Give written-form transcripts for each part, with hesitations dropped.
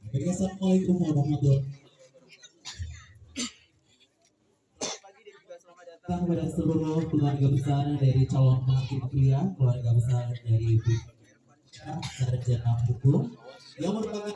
Baik, assalamualaikum warahmatullahi wabarakatuh kepada seluruh keluarga besar dari calon pengantin pria, keluarga besar dari sarjana hukum yang merupakan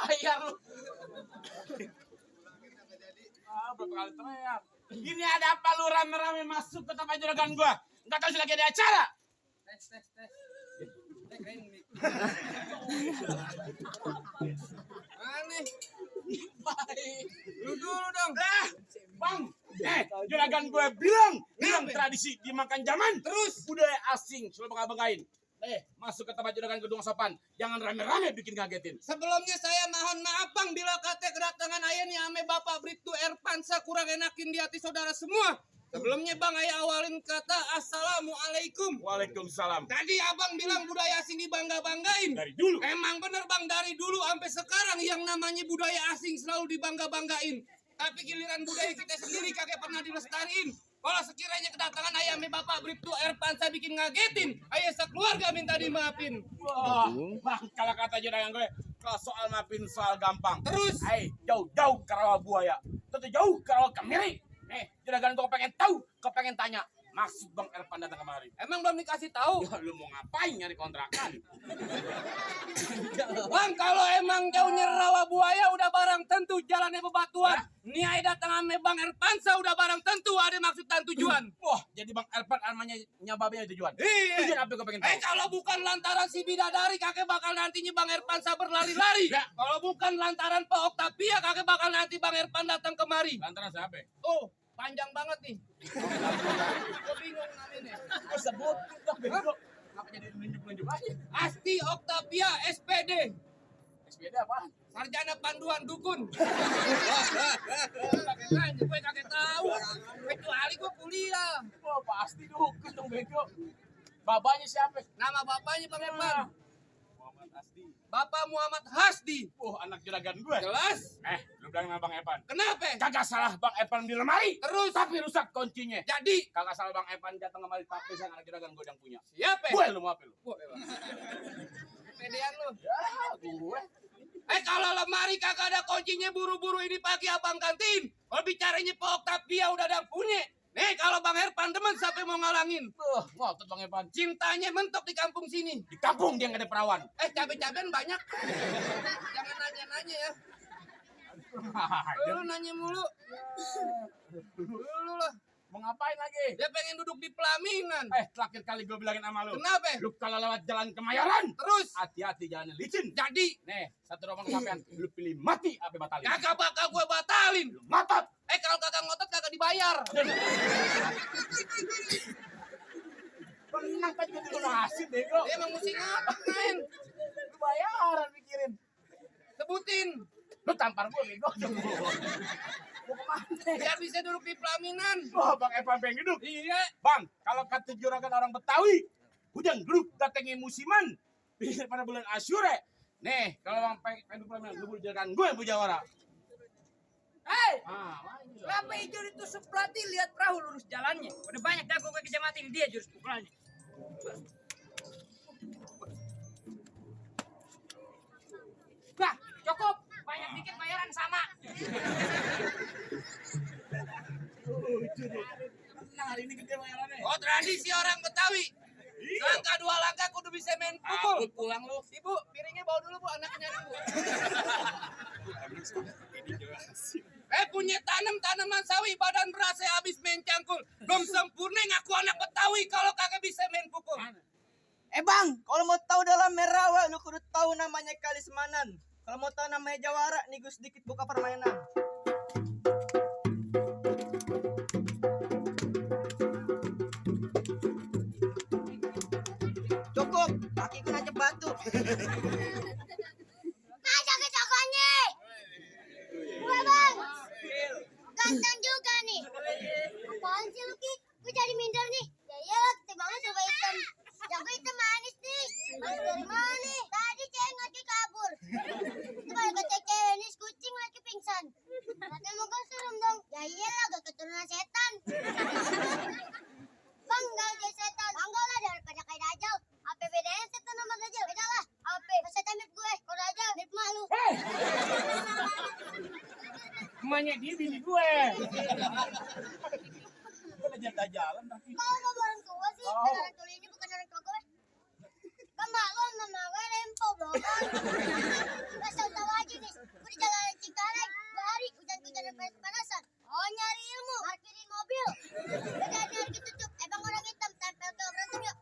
bayar lu. Berapa kali teriak. Gini ada apa lu rame-rame masuk ke tempat juragan gua? Enggak tahu lagi ada acara. Tes. Aneh. Baik. Lu dulu dong. Bang. Juragan gua bilang tradisi dimakan zaman. Terus budaya asing selalu bangga-banggain. Masuk ke tempat juragan gedung sopan. Jangan rame-rame bikin ngagetin. Sebelumnya saya mohon maaf bang bila kata kedatangan ayah nih ame Bapak Bribtu Erpansa kurang enakin di hati saudara semua. Sebelumnya bang ayah awalin kata assalamualaikum. Waalaikumsalam. Tadi abang bilang budaya asing dibangga-banggain. Dari dulu. Emang bener bang dari dulu sampai sekarang yang namanya budaya asing selalu dibangga-banggain. Tapi giliran budaya kita sendiri kagak pernah dilestariin. Kalau sekiranya kedatangan ayah ame Bapak Bribtu Erpansa bikin ngagetin, ayah sekeluarga minta dimaafin. Wah, bang, kalau kata juragan gue, kalau soal maafin soal gampang. Terus, jauh-jauh ke rawa buaya, tentu jauh ke rawa kemiri. Juragan gue pengen tahu, pengen tanya, maksud Bang Erpan datang kemari. Emang belum dikasih tahu? Ya, lu mau ngapain nyari kontrakan? Bang, kalau emang jauhnya rawa buaya udah barang tentu jalannya bebatuan. Nih ayah datang ame Bang Erpansa udah barang tentu ada maksud dan tujuan. Wah, jadi Bang Erpan namanya nyababnya tujuan. Iya. Tujuan apa gue pengen tahu? Kalau bukan lantaran si bidadari kakek bakal nantinya Bang Erpansa berlari-lari. Ya. Kalau bukan lantaran Pak Oktavia kakek bakal nanti Bang Erpan datang kemari. Lantaran siapa? Oh, panjang banget nih. Gue bingung namanya. Gue sebut dong, bego. Apa jadi nunjuk-nunjuk aja? Asti Oktavia SPD. SPD apa? Sarjana Panduan Dukun. Gue kagak tahu. Kecuali gue kuliah. Oh, pasti dukun dong, bego. Bapaknya siapa? Nama bapaknya Bang Erpan. Muhammad Asdi. Bapak Muhammad Hasdi. Anak juragan gue. Jelas? Lu bilang sama Bang Epan. Kenapa? Kagak salah Bang Epan di lemari. Terus? Tapi rusak kuncinya. Jadi? Kagak salah Bang Epan datang kemari tapi sang anak juragan gue yang punya. Siapa? Gue lu mau apa lu? Pedean lu. Ya, gue. Kalau lemari kagak ada kuncinya buru-buru ini pagi abang kantin. Kalau bicaranya Pak Oktavia udah ada yang punya. Nih kalau Bang Erpan demen siapa yang mau ngalangin? Ngotot Bang Epan. Cintanya mentok di kampung sini. Di kampung dia nggak ada perawan. Cabe-cabean banyak. Jangan nanya-nanya ya. Lu nanya mulu. Lu lah. Mau ngapain lagi? Dia pengen duduk di pelaminan. Terakhir kali gue bilangin sama lu. Kenapa? Lu kalau lewat jalan Kemayoran. Terus? Hati-hati jalannya licin. Jadi? Nih, satu rombongan sampean. Lu pilih mati apa batalin? Kagak bakal gue batalin. Lu ngotot. Kalau kagak ngotot kagak dibayar. Pernah kan jadi lu nasib, bego. Dia emang mesti ngapain? Lu bayaran mikirin. Sebutin. Lu tampar gue, bego. Mau kemana? Biar bisa duduk di pelaminan. Wah, Bang Epan pengen hidup. Iya. Bang, kalau kata juragan orang Betawi, hujan duduk datangnya musiman. Bisa pada bulan Asyura. Nih, kalau Bang pengen pelaminan, lu juragan gue yang Bujawara. Hei, kelapa hijau ditusuk pelatih, lihat perahu lurus jalannya. Udah banyak jago gue kejamatin dia jurus pukulannya. Bah, cukup. Banyak dikit bayaran sama. Nah, hari ini gede bayarannya. Oh, tradisi orang Betawi. Langkah dua langkah Lu pulang lu. Ibu, piringnya bawa dulu Bu, anaknya nyari Bu. Punya tanaman sawi, badan berasa habis main cangkul. Belum sempurna ngaku anak Betawi kalau kagak bisa main pukul. Bang, kalau mau tahu dalam Merawa, lu kudu tahu namanya Kali Semanan. Kalau mau tahu namanya Jawara, nih gue sedikit buka permainan. Cukup, kakiku nancep batu. Jago-jagonya. Gue bang. Ganteng juga nih. Apaan sih lu Ki? Gue jadi minder nih. Ya iyalah, timbangnya coba hitam. Jago hitam manis nih. Manis dari mana nih? Tadi cewek lagi kabur. Itu balik ke cewek nih, kucing lagi pingsan. Nanti mau kan serem dong. Ya iyalah, gak keturunan setan. Bang, gak ada setan. Bangga lah daripada kayak Dajjal. Apa bedanya setan sama Dajjal? Beda lah. Apa? Setan mirip gue. Kalau Dajjal mirip mak lu. Emaknya dia bini gue. Gue udah jalan tapi. Kau sama orang tua sih? Oh. Orang tua ini bukan orang tua gue. Kan mak lo sama mak gue rempo bro. Gak tahu aja nih. Gue di jalan Cengkareng. 2 hari hujan-hujanan panas-panasan. Oh nyari ilmu. Parkirin mobil. Udah nyari gitu cuk. Bang orang hitam tempel ke berantem yuk.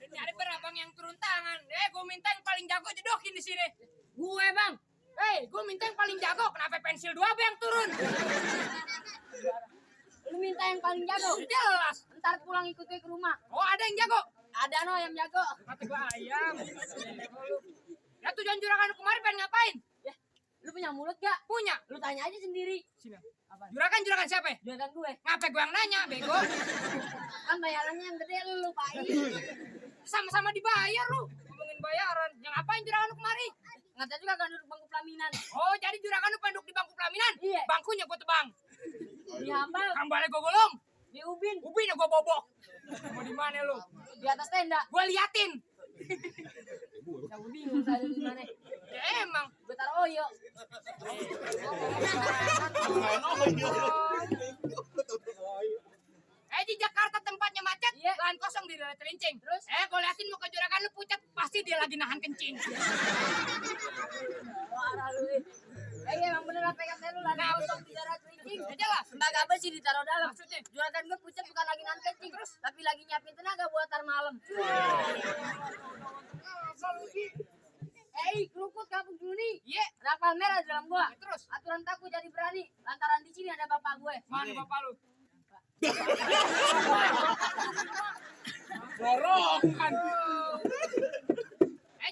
Ini ada berapa yang turun tangan? Gue minta yang paling jago jedokin di sini. Gue bang. Gue minta yang paling jago. Kenapa pensil 2 yang turun? Lu minta yang paling jago. Jelas. Ntar pulang ikut gue ke rumah. Oh ada yang jago. Ada no yang jago. Mati gue ayam. Ya tujuan juragan kemarin pengen ngapain? Lu punya mulut gak? Punya. Lu tanya aja sendiri. Sini. Apa? Juragan siapa? Juragan gue. Ngapa gue yang nanya, bego? Kan bayarannya yang gede lu lupain. Sama-sama dibayar lu. Ngomongin bayaran. Yang ngapain juragan lu kemari? Ngata juga kan duduk bangku pelaminan. Oh, jadi juragan lu pengen duduk di bangku pelaminan? Iya. Bangkunya gue tebang. Di hambal, Kambalnya gue golong. di ubin, Ubinnya gue bobok. Mau di mana lu? di atas tenda. Gue liatin. Ya gue bingung saya di mana. Ya emang. Gue taruh oyo. Di Jakarta tempatnya macet, Iya. lahan kosong di daerah Celincing. Terus? Gue liatin muka juragan lu pucat, pasti dia lagi nahan kencing. Parah lu. Emang bener apa kata lu lah kosong di daerah Celincing. Ya jelas. Sebagai apa sih ditaruh dalam? Maksudnya? Juragan gue pucat bukan lagi nahan kencing, tapi lagi nyiapin tenaga buat tar malam. Kerukut kampung dulu nih. Iya. Rapal merah di dalam gua. Ya, terus? Aturan takut jadi berani. Lantaran di sini ada bapak gue. Mana bapak lu? Borongan.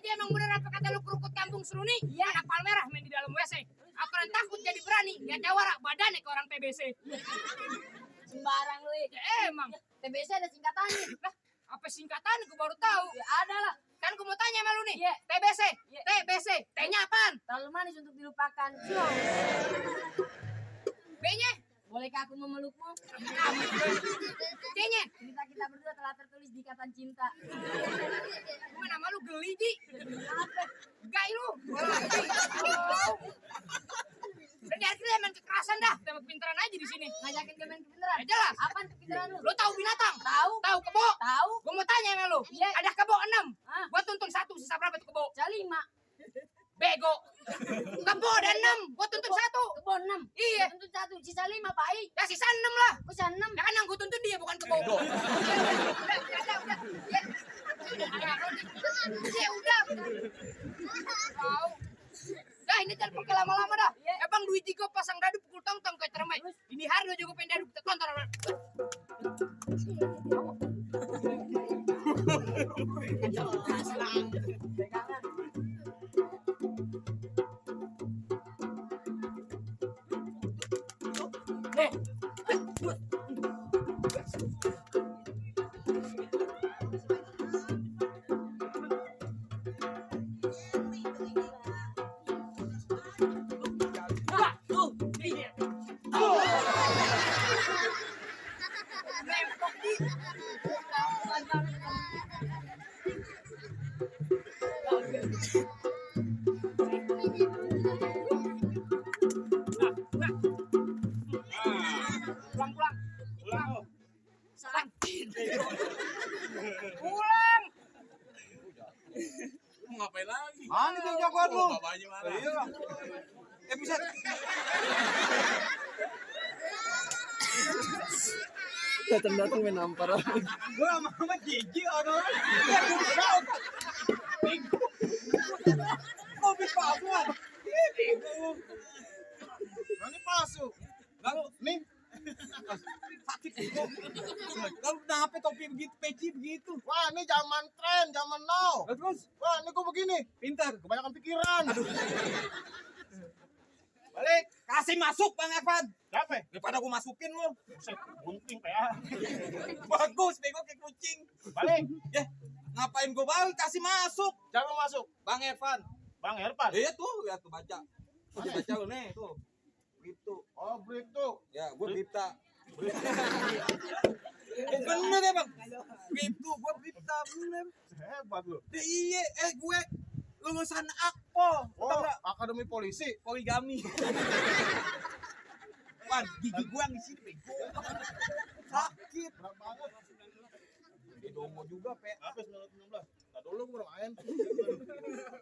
Emang bener apa kata lu kerukut kampung seruni? Iya. Anak palmerah main di dalam WC. Aturan takut jadi berani. Lihat jawara badannya ke orang TBC. Sembarang lu. Ya emang. TBC ada singkatannya. Lah, apa singkatan gue baru tahu. Ya ada lah. Kan gue mau tanya sama lu nih. Iya. TBC. Iya. TBC. T-nya apaan? Terlalu manis untuk dilupakan. B-nya? Bolehkah aku memelukmu? C-nya? Cerita kita berdua telah tertulis di ikatan cinta. Gua nama lu geli, Ji. Apa? Gai lu. Udah dari kecil emang kekerasan dah. Kita pinteran aja di sini. Ngajakin ke main kepinteran. Ya jelas. Apaan kepinteran lu? Lu tahu binatang? Tahu. Tahu kebo? Tahu. Gua mau tanya sama lu. Iya. Ada kebo 6. Hah? Gua tuntun 1, sisa berapa tuh kebo? Saya 5. Bego. Kebo ada 6. Gua tuntun 1. Kebon 6. Iya. Tentu 1. Sisa 5 Pak I. Ya sisa 6 lah. Kok sisa 6? Ya kan yang gua tuntun dia bukan kebo. Udah. Ya udah. Tahu. Dah ini jangan pakai lama-lama dah. Iya. Bang duit gue pasang dadu pukul tong-tong kayak termai. Ini hari lo juga pengen dadu kita tonton. Mana yang jagoan lu? Bapaknya mana? Iya. Bisa. Datang main nampar. Gua sama Gigi orang. Mobil palsuan. Ini palsu. Lalu nih sakit itu. Lalu kenapa topi begitu, peci begitu? Wah, ini zaman tren, zaman now. Terus, wah, ini gua begini. Pintar, kebanyakan pikiran. Balik, kasih masuk Bang Evan. Siapa? Daripada gua masukin lu. Buset, gunting ya. Bagus, bego kayak kucing. Balik. Ya, ngapain gua balik? Kasih masuk. Siapa masuk? Bang Evan. Bang Evan. Iya tuh, lihat tuh baca. Tuh baca lu nih, tuh. Bripto. Oh, Bripto. Ya, gua Bripta. Bener ya, Bang? Bripto, gua Bripta bener. Hebat lu. Iya, gue lulusan Akpol. Oh, Akademi Polisi, Poligami. Wan, gigi gua ngisi bego. Sakit. Berat banget. Di Dongo juga, Pe. Apa 1916? Entar dulu gua udah main.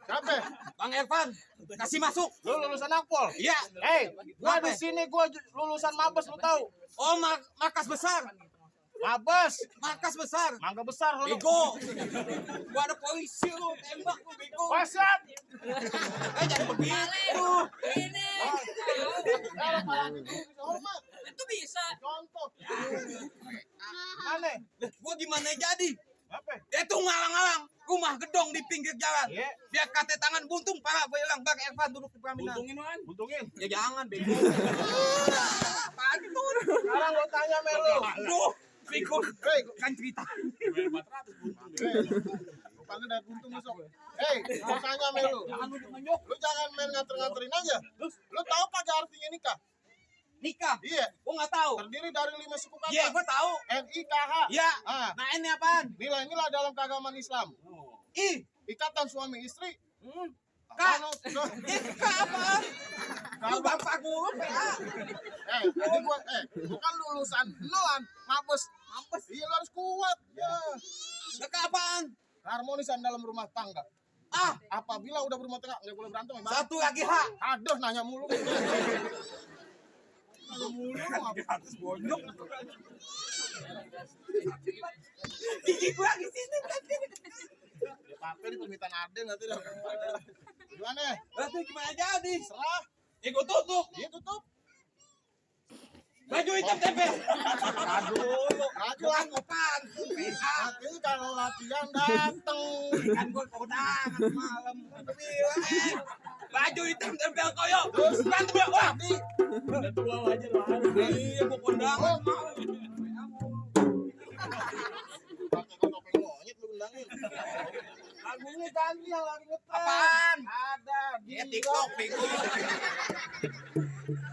Siapa? Bang Evan. Kasih masuk. Lu lulusan Akpol? Iya. Gua di sini gua lulusan Mabes, lu tahu? Oh, Markas Besar. Mabes, markas besar. Mangga besar lu. Bego. Gua ada polisi lu, tembak lu bego. Wasat. Jangan begitu. Ini. Itu bisa. Contoh. Mana? Gua gimana jadi? Apa? Dia tuh ngalang-ngalang rumah gedong di pinggir jalan. Iya. Dia kate tangan buntung para bilang Bang Evan duduk di pelaminan. Buntungin Wan. Buntungin. Ya jangan bego. Apaan itu? Sekarang gua tanya Melo. Aduh. Bego. Kan cerita. 400 buntung. Bukannya dari buntung masuk. Gua tanya Melo. Jangan nunjuk-nunjuk. Lu jangan main nganter-nganterin aja. Lu tahu kagak artinya nikah? Nikah? Iya. Gua enggak tahu. Terdiri dari 5 suku kata. Iya, gua tahu. NIKH. Iya. Ah, Nah, ini apaan? nilai-nilai dalam keagamaan Islam. I. Ikatan suami istri. Kak. Anu, Kak apaan? Lu bapak gua PA. jadi gua kan lulusan noan, Mabes. Iya, lu harus kuat. Ya. Kak apaan? Harmonisan dalam rumah tangga. Ah, Apabila udah berumah tangga, nggak boleh berantem ya, Bang. satu lagi H. Aduh, nanya mulu. Nanya mulu, ngapain bonyok. Gigi gua di sini tadi. Ya, pakai di permintaan Aden nanti dah. Gimana? Berarti gimana jadi? Serah. Gua tutup. Iya, tutup. Baju hitam tempel. Aduh, maju lah. Apaan? PA. Nanti kalau latihan dateng. Kan gua kondangan malam. Baju hitam tempel koyo. Terus berantem ya. Wah, udah tua aja lah. iya gua kondangan malam. Pakai topeng monyet lu undangin. Lagu ini ganti yang lagi ngetren. Apaan? Ada di Ya TikTok, bego.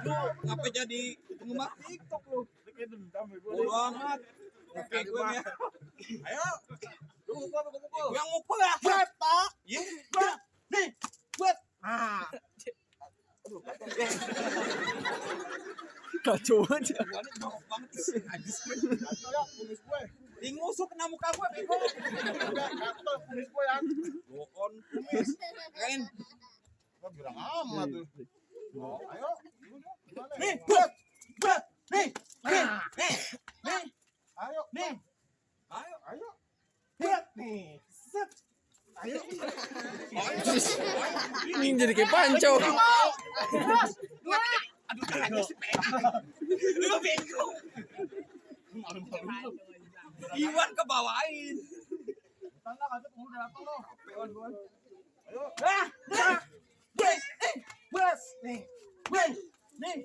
Lu apa jadi penggemar TikTok lu. Kayak dendam ya gua. bodo amat. Oke gue ya. Ayo. Lu mukul. Yang mukul ya. Buat, Pak. Iya. Nih, buat. Ah. Kacau aja. Kacau ya, kumis gue. Di ngusuk kena muka gue bego. Udah, kacau kumis gue ya. Go on kumis. Keren. Wah, girang amat tuh. Ayo. Gimana? Nih, buat. Buat. Nih. Nih. Nih. Nih. Ayo. Nih. Ayo. Ayo. Buat nih. Set. Ayo. Ini jadi kayak panco. Aduh, tangannya si PA. Lu bego. Iwan kebawain. Tanda kacau udah datang loh. Ayo. Ah. Bos. Nih. Nih. Nih.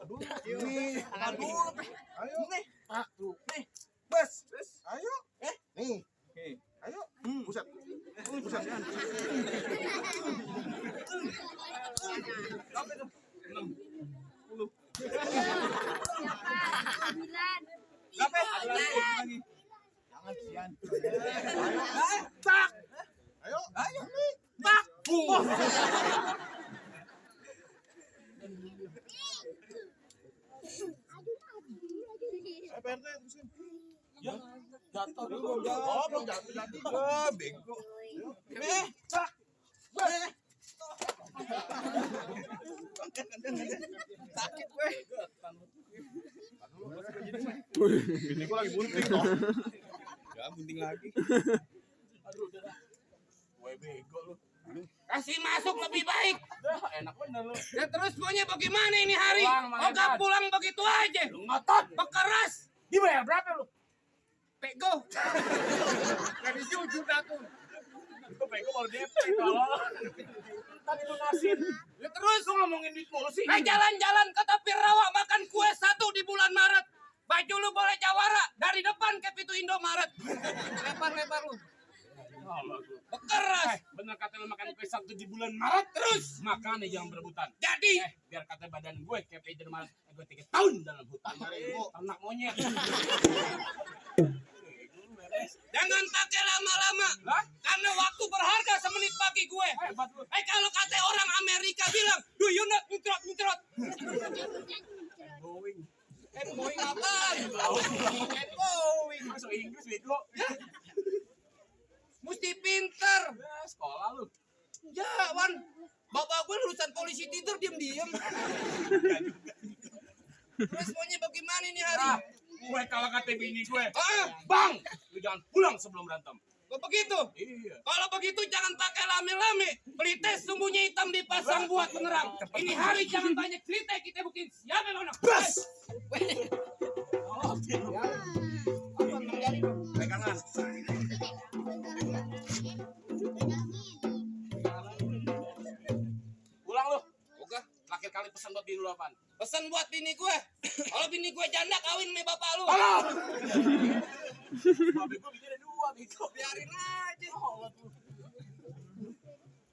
Aduh. Nih. Aduh. Ayo. Nih. Tak tuh. Nih. Bos. Ayo. Nih. Ayo. Buset. Buset. Berapa itu? 60. Berapa? Ada lagi. Jangan kesian. Tak. Ayo. Ayo. Tak. PRT terusin. Ya. Jatuh dulu. Oh, belum jatuh. Ah, bego. Tak. Sakit gue. Ini gua lagi bunting toh. Ya bunting lagi. Aduh, udah dah. Gue bego lu. Kasih masuk lebih baik. Enak bener lu. Ya terus pokoknya bagaimana ini hari? Pulang, Mang Ogah Evan. pulang begitu aja. Lu ngotot. Pekeras. Dibayar berapa lu? Pego. Dari jujur aku. Gue bego baru DP kalau. Tadi lu ngasih. Ya terus Lu ngomongin duit mulu sih. jalan-jalan ke tepi rawa makan kue 1 di bulan Maret. Baju lu boleh jawara dari depan ke pintu Indomaret. Lebar-lebar lu. Bekeras. Bener kata lu makan kue 1 di bulan Maret terus. Makanya jangan berebutan. Jadi Biar kata badan gue kayak Peter Maret. Gue 3 tahun dalam hutan. Ternak monyet. jangan pakai lama-lama. Lah? Karena waktu berharga semenit bagi gue. Hebat lu. Kalau kata orang Amerika bilang, do you not muncrat-muncrat? Going. Going apaan? Going. Masuk Inggris bego. Mesti pinter. Ya, sekolah lu. Ya, Wan. Bapak gue lulusan polisi tidur diem-diem. Terus maunya bagaimana ini hari? Nah, gue kalau kata bini gue. Ah, Bang, lu jangan pulang sebelum berantem. kok begitu? Iya. Kalau begitu jangan pakai lame-lame. Beli tes sumbunya hitam dipasang buat penerang. Ini hari jangan banyak cerita, kita bikin siapa yang mana? Bas. Apa yang terjadi? Pegangan. Pulang lu. Oke, Terakhir kali pesan buat bini lu apaan? pesan buat bini gue. Kalau bini gue janda kawin sama bapak lu. Halo. Babi gue bikinnya 2 bego. Biarin aja.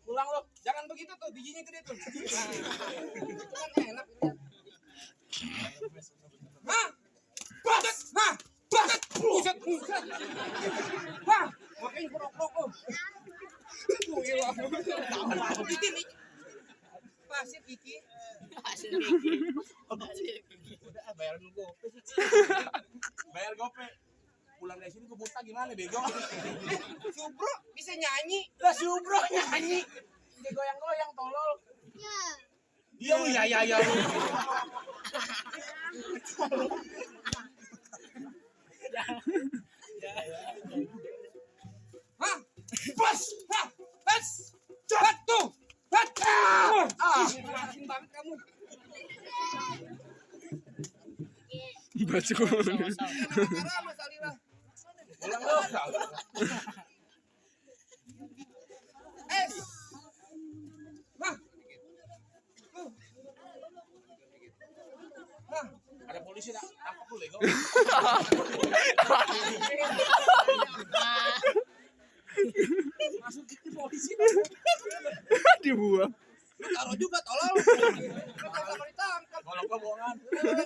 Pulang lu. Jangan begitu tuh, bijinya gede tuh. Kan enak. Hah? Badet, hah? Badet, buset, buset. Hah? Makin kerok-kerok lu. Tuh, gila. Bikin nih. Pasir Kiki. Udah bayar lu gope. Bayar gope. Pulang dari sini gue buta gimana bego? Subro bisa nyanyi. Lah Subro nyanyi. Dia goyang-goyang tolol. Ya. Dia lu ya. Hah? Bas, hah? Bas. Cepat tuh. Bat. Rajin banget kamu. Sama Salira. Pulang lu. Hah? Hah? Ada polisi dah. Tangkap lu bego. Masuk ke polisi. Dibuang. Lu taruh juga tolol. Sama ditangkap. Kalau gua bohongan.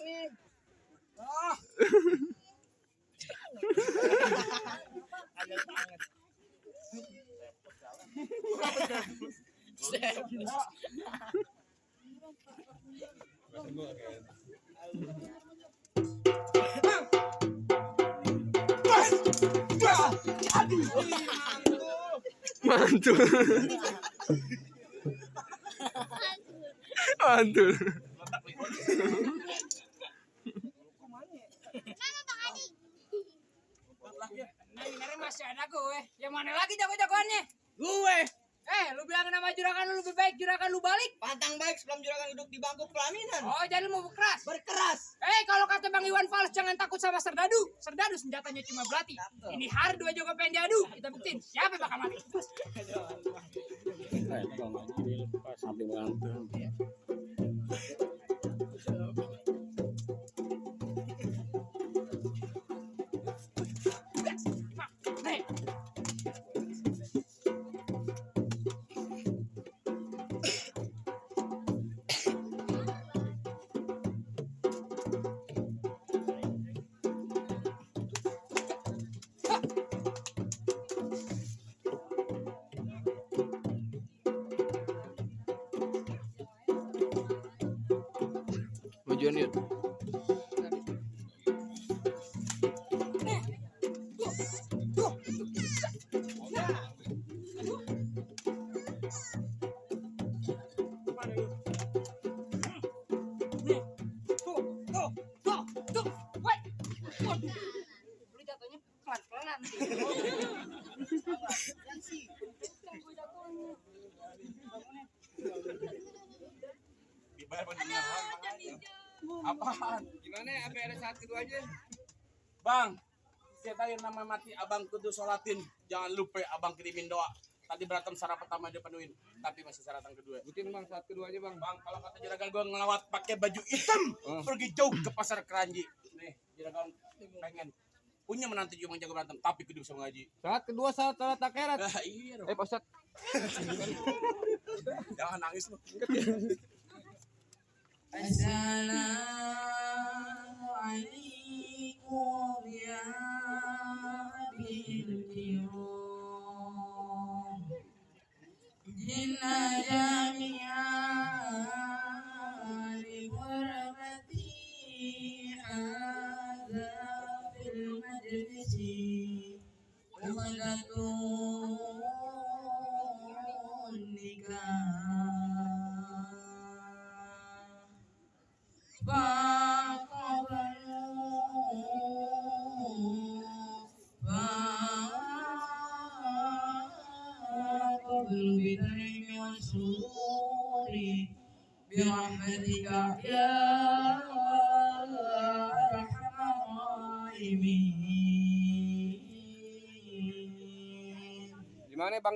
Nih. Ah. Mantul. Mantul. Ini masih ada gue. Yang mana lagi jago-jagoannya? Gue. Lu bilang nama juragan lu lebih baik juragan lu balik. Pantang baik sebelum juragan duduk di bangku pelaminan. Oh, jadi lu mau berkeras. Berkeras. Kalau kata Bang Iwan Fals jangan takut sama serdadu. Serdadu senjatanya cuma belati. Ini hari 2 jago pengen diadu. Kita buktiin siapa yang bakal mati. Sampai ngantuk. Majuan yuk. Lu jatuhnya pelan-pelan sih. Dibayar pendengaran. Apaan? Gimana ya, sampai ada saat kedua aja? Bang, saya tadi nama mati abang kudu sholatin. Jangan lupa abang kirimin doa. Tadi berantem syarat pertama dia penuhin, tapi masih syaratan kedua. Bikin bang, saat kedua aja bang. Bang, kalau kata juragan gue ngelawat pakai baju hitam, pergi jauh ke pasar Keranji. Nih, juragan pengen punya menantu cuma jago berantem, tapi kudu bisa ngaji. Saat kedua saat sholat akhirat. Iya dong. Pak Ustadz. Jangan nangis lu. Assalamualaikum ya abil kiram Jinna jami'an li hurmati hadza fil majlisi Umadatun nikah برحمتك يا أرحم الراحمين. Gimana bang?